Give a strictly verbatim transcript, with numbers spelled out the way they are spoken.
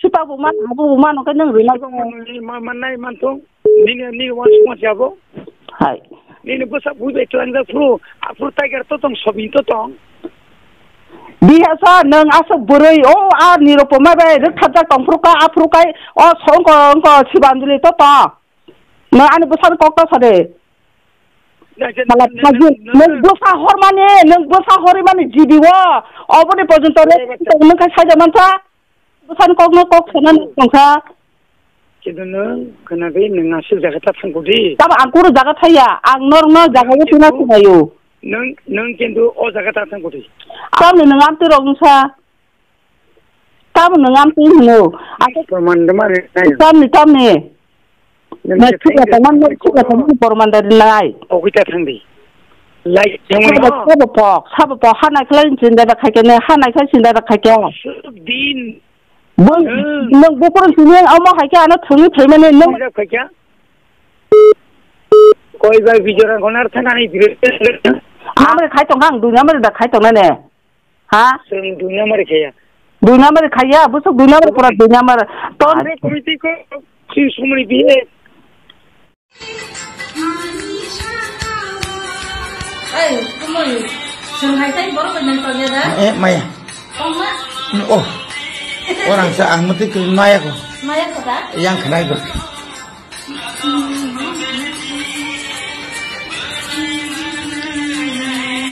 Sipa bo man, abo bo man, oke nang rina. Sipa bo man, man, man nai man tong. Nini, nini wan suma siya bo. Hai. Nini bwsa bui bai tlang jak phuru, aphuru tiger to tong, sobin to tong. Bihasa nang asok bwrwi, o a Nirupoma bai rwkthajak tong phuru ka, aphuru kai, o songko, ongko, Sibanjali to tong. Nang ani bwsani kok to sade. Nang je, Mala nang, nang, nang, nang nang, bwsa hormani, nang bwsa horimani jibi o, oboni porjonto nang, nang, nang, nang khai saida mansa. Bwsani kokno kok sana nang tongkha. Kintu nwng khwnagwi nwng aswk jaga ta thangkudi. Tamo ang kunu jaga thaya, ang norokno jaga o tuna thanglaio. Nwng, nwng kintu o jaga ta thangkudi. Tamni nwng amtwi rok wngsa. Tamo nwng amtwi hino. Aswk Proman rwma rwnai. Tamni, tamni. Nwng Nwng se thikla thangdi, tongmani, nwng thikla thangdi. Tongmani pormanda rinai. Ogwi ta thangdi. Lai thangmani Sabo, no. Sabo pok, sabo pok, ha naikhlai chinda da khaikhe ne, ha naikhlai chinda da khaikhe. Sudin. Bung, Nwng. Nwng bukurun sini amo haikhe ano thangwi phaimani nwng. Thangwi khaikhe. Koi bai bijoran konar thangani dire. Amre khai tongkha ang dunya mare da khai tongnane. Ha? Chwng dui number khaya. Dui number khaya, bwswk dui number pura dui number. Ton Are committee ko si sumri biye. Ei, kumui, chwng hai tai borok bai nang tongya da? Eh, maya. Tongma? Oh. Orang sa ang mati ke maya ko. Maya ko da? Yang khnai ko.